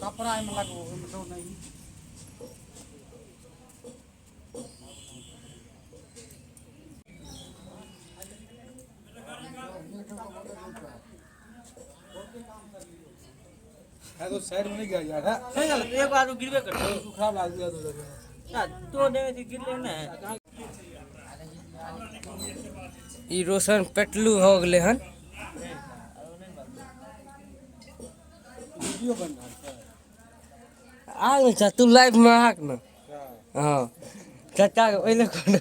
कपड़ा एहिमे लगबो ओहिमे दौ नहीं। है तो साइड में नहीं गया यार है। सही गल एक बार गिरबे करतो। खराब लाग गया तो। तो देवे थी गिरले ने। ई रोशन पेटलू हो गेले हन। वीडियो बन रहा है। आ ने तू लाइव में आक न। हां चाचा के ओइले कोन।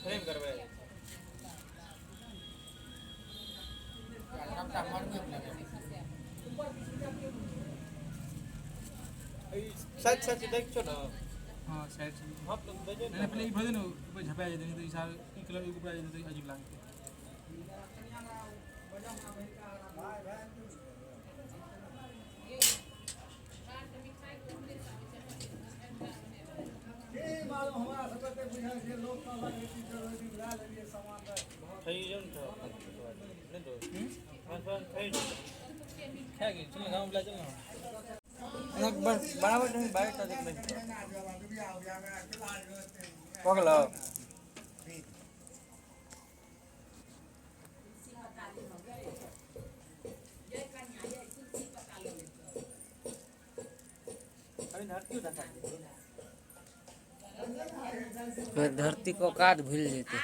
फ्रेम करबै। सच सच देख छो ना। हां साइड से हम लोग दे नहीं, पहले ई भर दे ना, ऊपर झपा जाए नहीं तो ई सार ई कलर ऊपर आ जाए तो अजीब लागते। थई जन तो नहीं तो हां थई खा गेल चल गांव बुला चल ना। बराबर नहीं बाइक का देख ले पगला। धरती को औकात भूल जेते।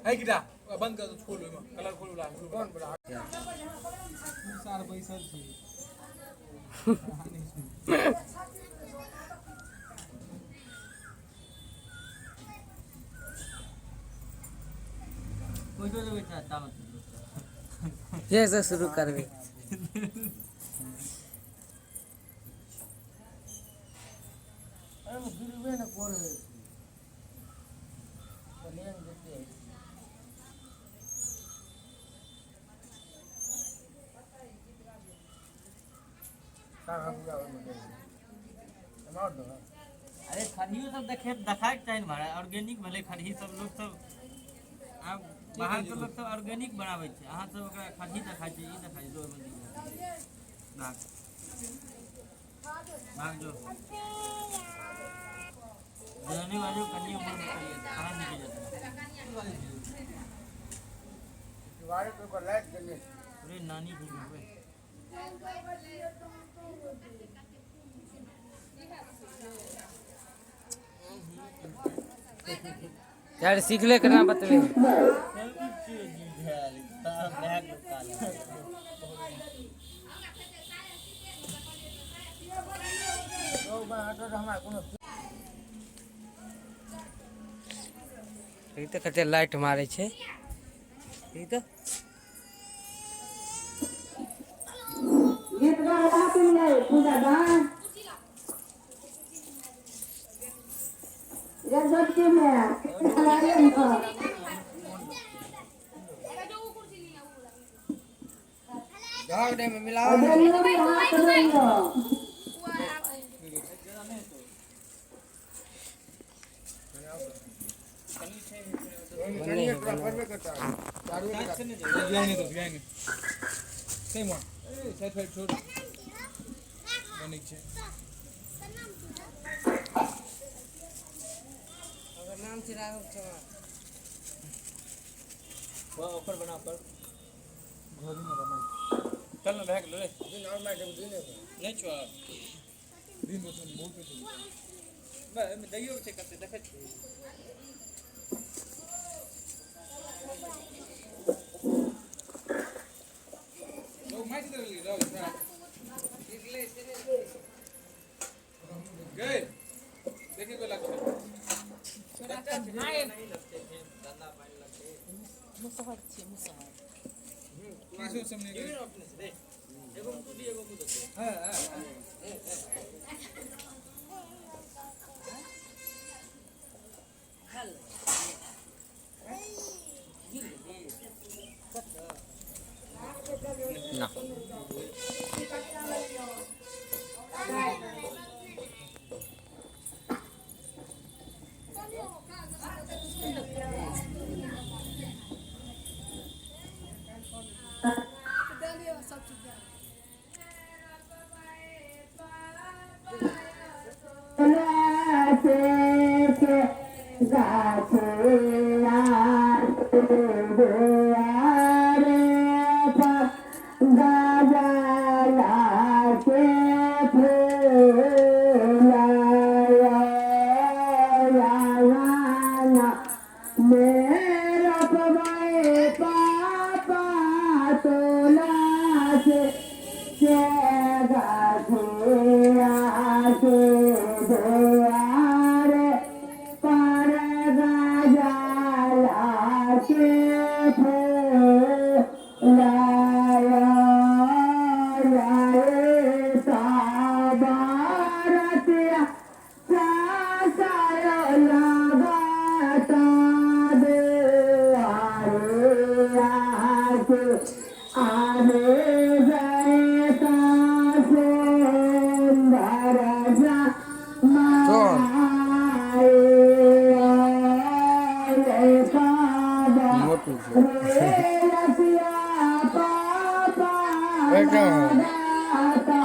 है किटा बंद कर दो, छोड़ लो कलर खोल ला कौन बड़ा सार बैसल छी। फेर से शुरू करबे। अरे गिरबे न करे प्लेन देते है। अरे खरहियो सब देखे देखाय के चाही ने भाड़ा ऑर्गेनिक भेलै खरही सब लोग सब आब बाहर के लोग सब ऑर्गेनिक बनाबै छै, अहाँ सब ओकरा खरही देखाइ छै, ई देखाइ छै, ओहिमे भाग भाग जो जाने वाले कन्या उम्र में करिए खाना नहीं जेतै। अरे नानी भी होवे। यार सीख ले केना बतबे। ई तऽ कते लाइट मारै छै ई तऽ। नहीं तो नहीं सेम वन ए साइड साइड छोड़ बनिक छै। ओकर नाम छै राघव चौहान। ओकर बना पर घरी में बनाई चल ना भए गेलो रे नहि छौ। दिन बचन बहुत छै। बा एहिमे दैयो के छै कते देखै छी। लोग माइक दे रही रहो गए देखिए को लग मुसहर छियै मुसहर। किसो सामने गए। अपने से रे एगो में तू दी एगो मुँह दे। हां हां ना।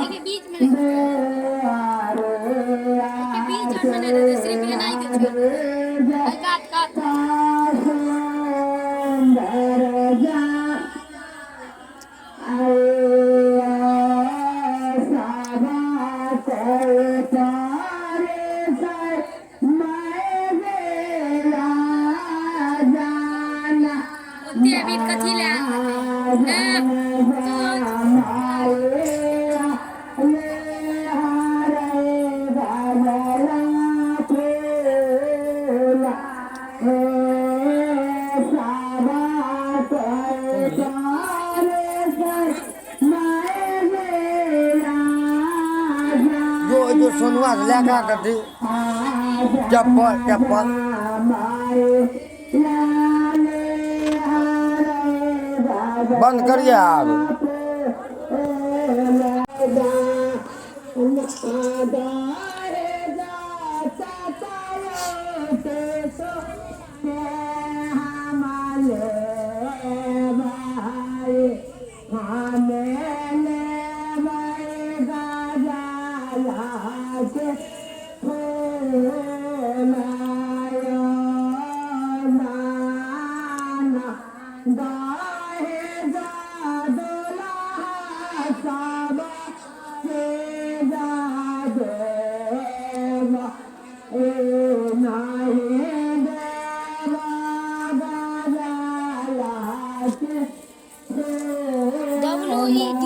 एके बीच में एके बीच और में नहीं देते, सिर्फ ये नहीं देते। काट काट ओते अभी कथी ले आयल हेतै जो जो सोनुआ से लेकर कथी चप्पल चप्पल बंद करिए आब। WED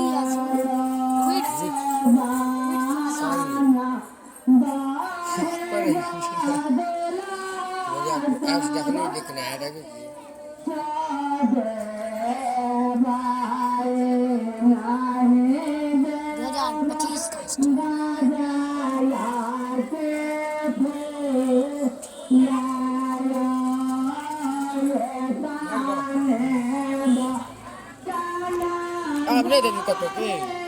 2025 का। सब नहि देतै कतौ की।